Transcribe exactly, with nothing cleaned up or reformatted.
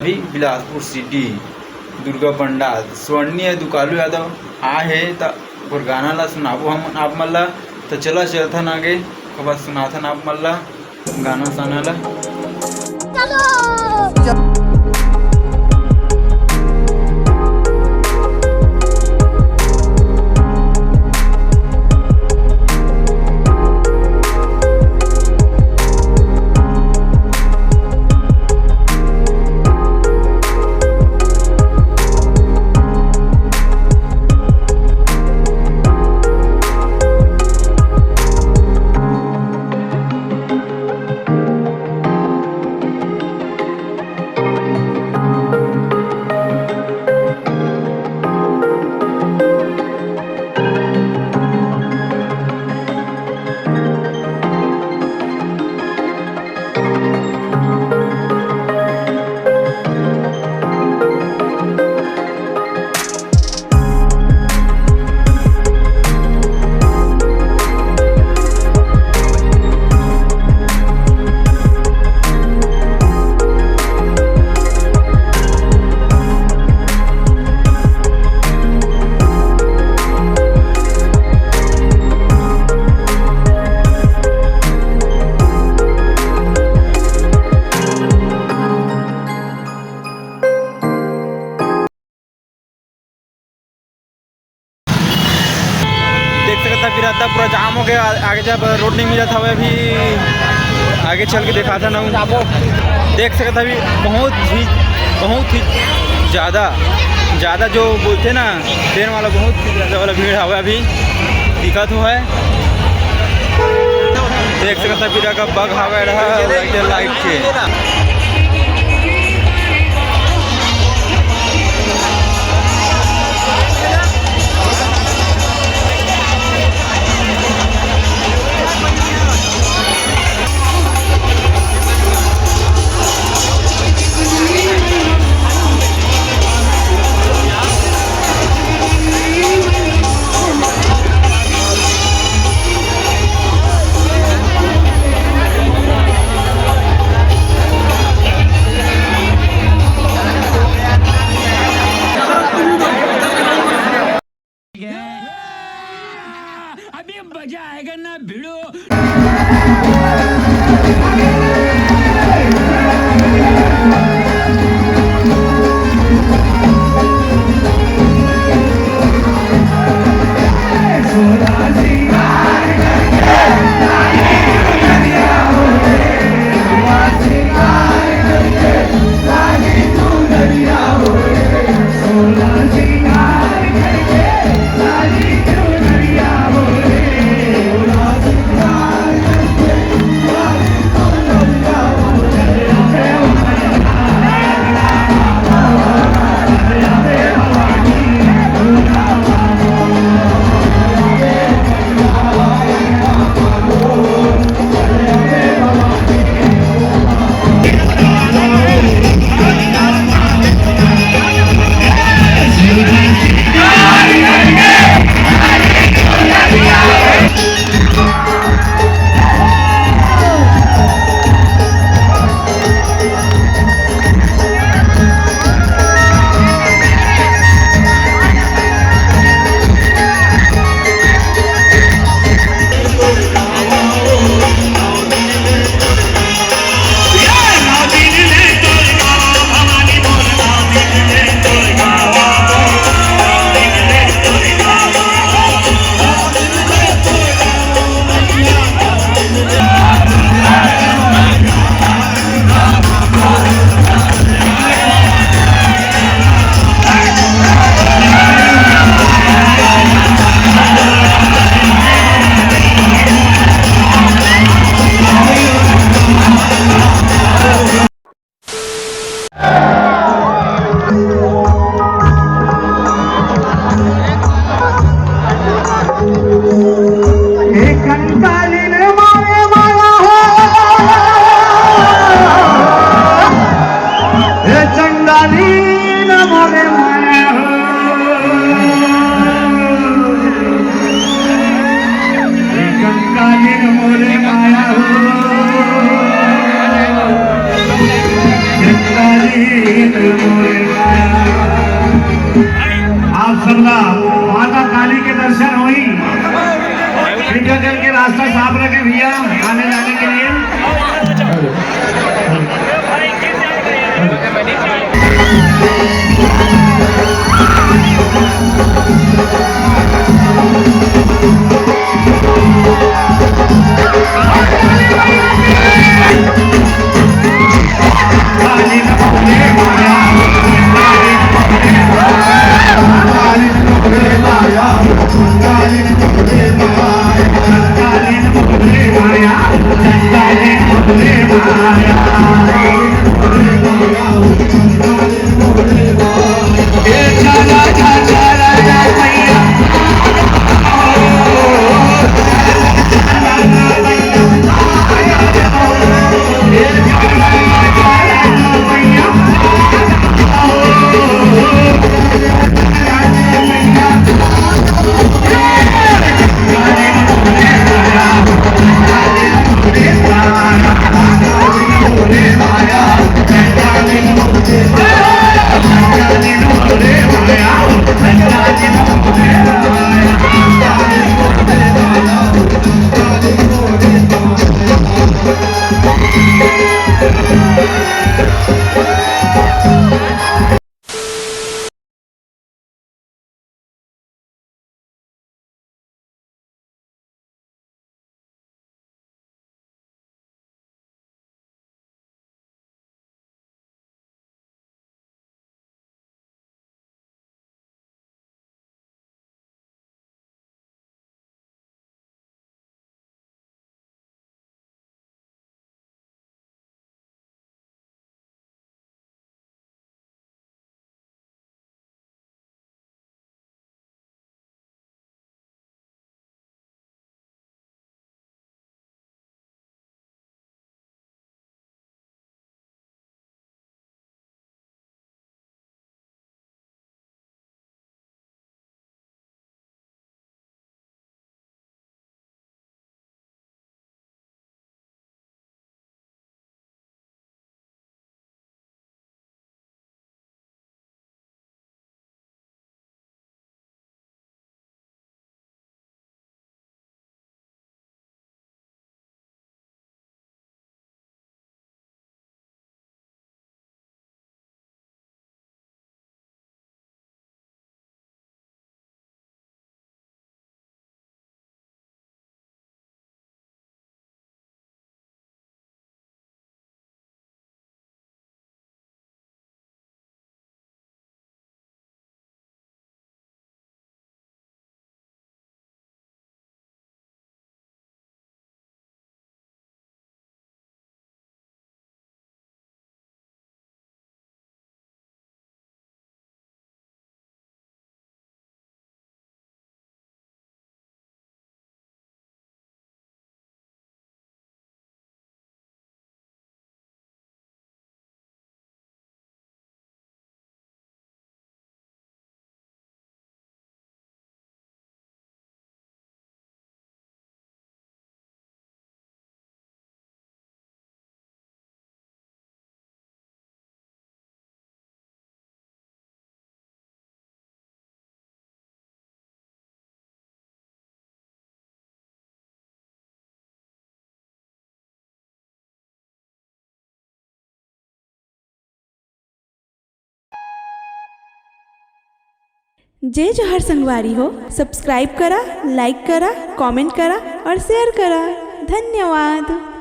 अभी बिलासपुर सिटी दुर्गा पंडाल स्वर्णीय दुकालू यादव आए हे, त ओकर गाना ला सुनाबो हम आप मन ला। त चला चलथन आगे, ओकर बाद सुनाथन आप मन ला गाना साना ला। देख सकत हव, फिर रद्दा पूरा जाम हो गया। आगे जब रोड नहीं मिलत हवे, अभी आगे चल के दिखाता ना हूँ। देख सकत हव, अभी बहुत ही, बहुत ही ज़्यादा, ज़्यादा जो बोलते ना, ट्रेन वाला बहुत ही ज़्यादा वाला भीड़ हवे अभी दिखत हुआ है। देख सकत हव, पीरा का बग हवे रहा लाइट, लाइट के। आप सबला माता काली के दर्शन होई। कृपया करके रास्ता साफ रखें भैया, आने जाने के लिए। जय जोहार संगवारी हो, सब्सक्राइब करा, लाइक करा, कमेंट करा और शेयर करा। धन्यवाद।